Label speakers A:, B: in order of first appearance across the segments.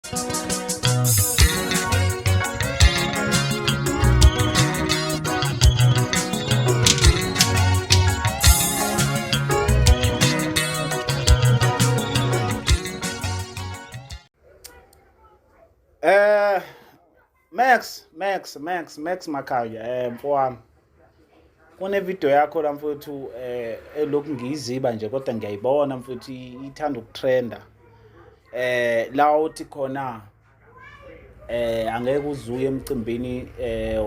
A: Eh Max, Max, Max, Max Makhanya, mfowami. Kune video yakho la mfowethu elokhu ngiyiziba nje kodwa ngiyayibona mfowethu ithanda ukutrenda. La uthi khona angeke uzuye emcimbini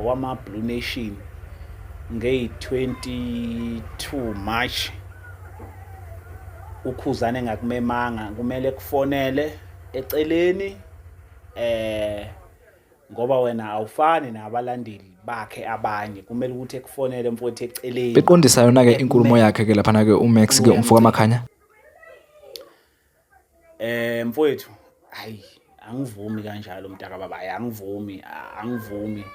A: wama Blue Nation ngey 22 March ukhuzane ngakumemanga kumele kufonele eceleni ngoba wena awufani nabalandeli bakhe abanye, kumele ukuthi ekufonele mfowethu eceleni.
B: Beqondisa yona-ke inkulumo yakhe ke laphana-ke uMax ke umfo kaMakhanya.
A: Mfowethu, hayi angivumi kanjalo mntaka baba, hayi angivumi, angivumi.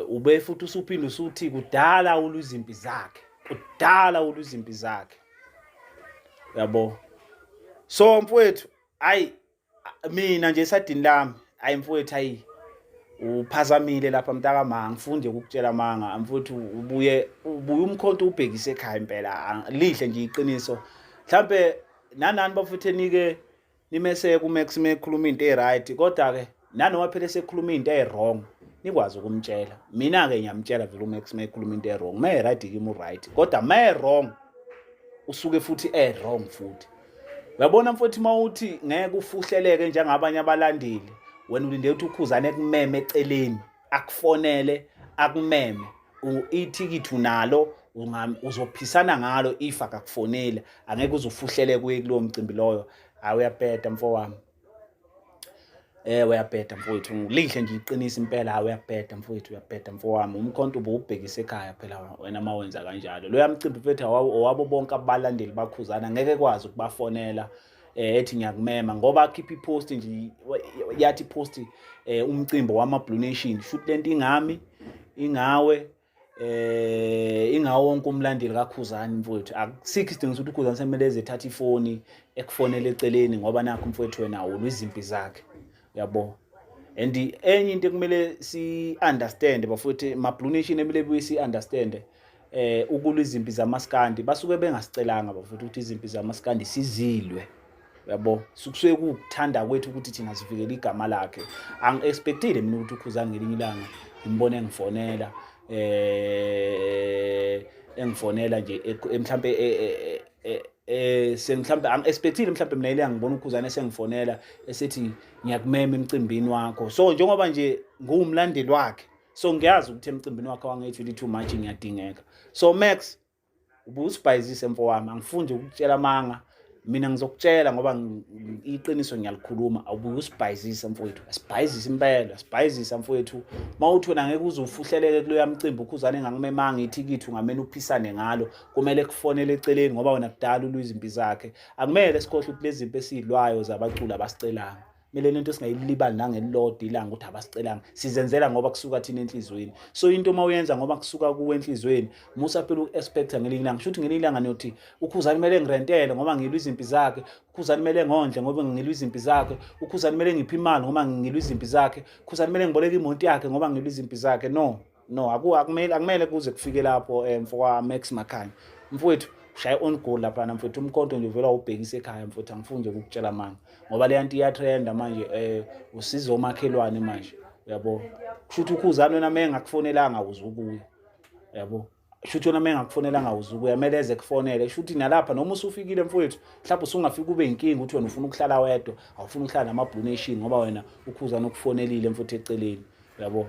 A: Ube futhi usuphinda usuthi kudala ulwa izimpi zakhe, kudala ulwa izimpi zakhe. Yabo. So mfowethu, hayi mina nje esadini lami, hayi mfowethu, hayi uphazamile lapha mntaka ma, ngifunde ukukutshela amanga mfowethu, ubuye ubuye umkhonto ubhekise ekhaya impela, lihle nje iqiniso. Mhlambe nanani bafuthe nike nimeseke uMax mekhuluma into e-right, kodwa ke nanoma phela esekhuluma into e-wrong nikwazi ukumtshela. Mina ke ngiyamtshela vele uMax mekhuluma into e-wrong, me right kimi u-right, kodwa me wrong usuke futhi e-wrong futhi. Uyabona mfowethu, mawuthi ngeke ufuhleleke njengabanye abalandeli, wena ulinde ukuthi ukhuzane ekumeme eceleni, akufonele, akumeme, ithikithi unalo, uzophisana ngalo if akakufoneli, angeke uzufuhlele kuye kulowo mcimbi loyo. Hayi uyabheda mfowami. Uyabheda mfowethu, lihle nje iqinisa impela. Hayi uyabheda mfowethu, uyabheda mfowami. Umkhonto ubuwubhekise ekhaya phela wena uma wenza kanjalo. Loya mcimbi mfethu owabo bonke abalandeli bakhuzana, ngeke kwazi ukubafonela ethi ngiyakumema, ngoba akhipha ipost nje, yathi ipost umcimbi wama Blue Nation, shuthi lento ingami ingawe ingawo wonke umlandeli kaKhuzani mfowethu. Akusikho isidingo sokuthi uKhuzani semele eze ethatha ifoni ekufonele eceleni, ngoba nakho mfowethu wena awulwa izimpi zakhe, uyabo. And enye into ekumele si understand bafowethu, ma Blue Nation emele buye si understand, ukulwa izimpi zamaskandi basuke bengasicelanga bafowethu ukuthi izimpi zamaskandi sizilwe, uyabo. Sukusuke kuwukuthanda kwethu ukuthi thina sivikele igama lakhe. Angi-expectile mina ukuthi uKhuzani ngelinye ilanga ngimbone engifonela, engifonela nje mhlambe sengihlambe angi-expectile mhlambe mina ile ngibona uKhuzani esengifonela esethi ngiyakumema emcimbini wakho. So njengoba nje nguwumlandeli wakhe, so ngiyazi ukuthi emcimbini wakhe wange-22 March ngiyadingeka. So Max, ubusibhayizise mfowami, angifundi ukukutshela amanga mina, ngizokutshela ngoba iqiniso ngiyalikhuluma. Awubuye usibhayizise mfowethu, asibhayizise impela, asibhayizisa mfowethu. Mawuthi wena ngeke uze ufuhleleke kuloya mcimbi uKhuzane engakumemanga, ithikithi ungamele uphisane ngalo, kumele kufonele eceleni ngoba wena kudala ulwa izimpi zakhe. Akumele sikhohlwe ukuthi lezi zimpi esiyilwayo zabaculi abasicelanga, kumele lento singayilibali nangelilodwa ilanga ukuthi abasicelanga, sizenzela ngoba kusuka thina enhliziyweni. So into uma uyenza ngoba kusuka kuwe enhliziyweni, musa phela uku-expecta ngelinye ilanga, shuthi ngelinye ilanga niyothi uKhuzani kumele ngirentele ngoba ngilwa izimpi zakhe, uKhuzani kumele ngondle ngoba ngilwa izimpi zakhe, uKhuzani kumele ngiphe imali ngoba ngilwa izimpi zakhe, uKhuzani kumele ngiboleke imoto yakhe ngoba ngilwa izimpi zakhe. No, no, akumele, akumele kuze kufike lapho mfoka Max Makhanya mfowethu. Ushaye on goal laphana mfowethu, umkhonto nje uvela ubhekise ekhaya mfowethu. Angifuni nje ukukutshela manga ngoba le nto iyatrenda manje, usiza omakhelwane manje, uyabo. Kusho ukuthi uKhuzani wena uma engakufonelanga uzukuya, uyabo. Kusho ukuthi wena uma engakufonelanga uzukuya, kumele eze kufonele. Kusho ukuthi nalapha noma usufikile mfowethu, mhlawumbe usungafika ube inkinga ukuthi wena ufuna ukuhlala wedwa, awufuni ukuhlala nama-Blue Nation ngoba wena uKhuzani ukufonelile mfowethu eceleni, uyabo.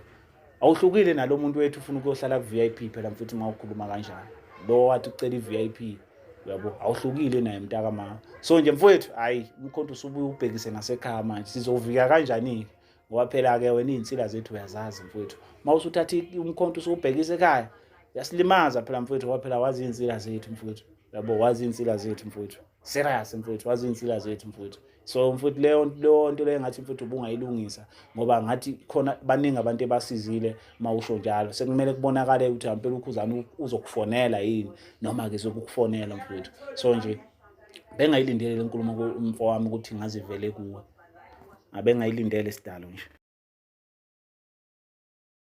A: Awuhlukile nalo muntu wethu ufuna ukuyohlala ku-VIP phela mfowethu, uma ukhuluma kanjalo lo wathi ucela i-VIP, uyabo, awuhlukile naye mntaka mama. So nje mfowethu, hayi umkhonto usubuye ubhekise nasekhaya manje, sizovika kanjani-ke ngoba phela-ke wena iy'nsila zethu uyazazi mfowethu. Uma usuthatha umkhonto usubhekise ekhaya, uyasilimaza phela mfowethu, ngoba phela wazi iy'nsila zethu mfowethu, uyabo, wazi iy'nsila zethu mfowethu, serious mfowethu, wazi iy'nsila zethu mfowethu. So mfowethu, leyo nto leyo ngathi mfowethu ubungayilungisa, ngoba ngathi khona baningi abantu ebasizile. Uma usho njalo sekumele kubonakale ukuthi ngampela uKhuzani uzokufonela yini noma ke zokukufonela mfowethu. So nje bengayilindele le nkulumo mfowami ukuthi ngazivele kuwe. Ngabe ngayilindele sidalo nje.